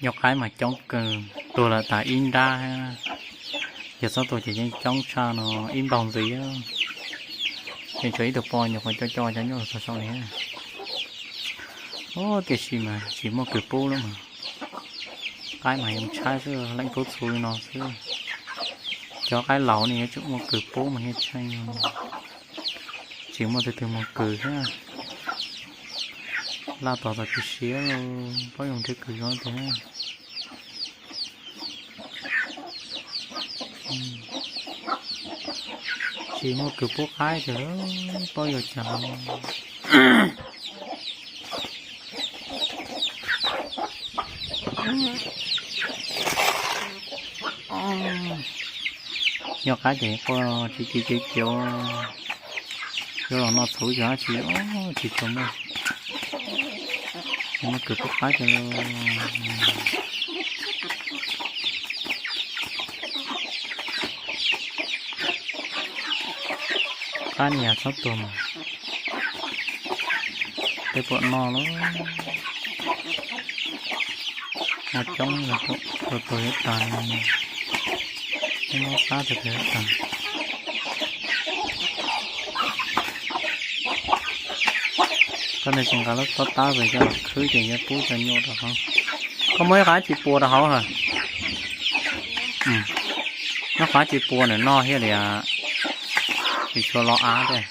Nyuj qaib mas coob kawg, tuag lawm tas ib nrab. Yog txhob tuag ces yeej coob tshaj no ib npaug ntxiv. Ces tshuav ib tug poj nyuam qhuav coj coj cov nyuj los txog saum li. Tiam sis mas tsis muaj kws pub lawm mas. Qaib mas yeej tshaib xwb, leej pub txhuv li no xwb. Cov qaib laus ne yuav tsum muaj kws pub mas thiaj tsheej. Tsis muaj tus twg muag kws thiab. Laj tos txog kws siav los paub yuav nrhiav kws zoo tiag. Tsis muaj kws pub qaib tiag, paub yuav cas. Nyuj qaib ces quaj tsis ci ci civ, yuav los noj txhuv yog dab tsi, tsis tshua muaj, tsis muaj kws pub qaib tiag. Qaib niag txhob tuag mas, peb puas noj lawm. Muaj coob, tuag tuag yuav tag li, peb muab qab tuag tuag yuav tag. Koj nws tsis nqa lub tob tab pes coj los khwb ces yuav pub cov nyuj rau hauv. Koj muab ib qhov tsis puas rau hauv hos. Nyob qhov tsis puas nws noj thiaj li, tsis tshua lo av thiab.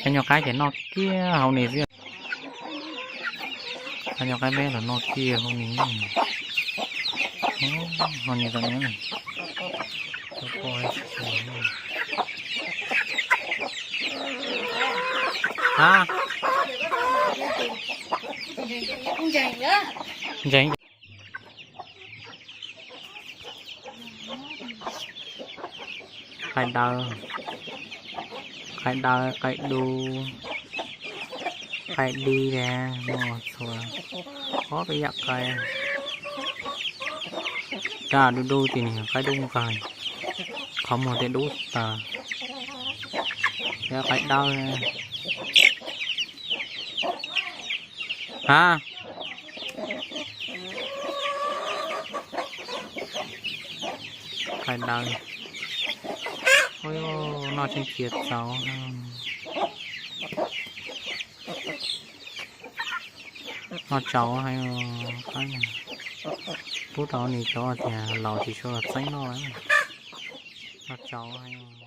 Cov nyuj qaib ces noj kiag hauv ni xwb. Cov nyuj qaib peb los noj kiag hauv ni. Hauv ni tam no. Ha, ntseeg. Qaib dawb, qaib dawb, qaib dub, qaib dib, muaj txhua ob peb yam qaib. Rab dub dub tim ni qaib dub nqaij, qhov muag tej dub tas. Cov qaib dawb. Ha, qaib dawb. Ua, noj tseem cia txaus. Noj tsaus, pub rau ni cov tias laus tsis tshua txeeb noj. Noj tsaus.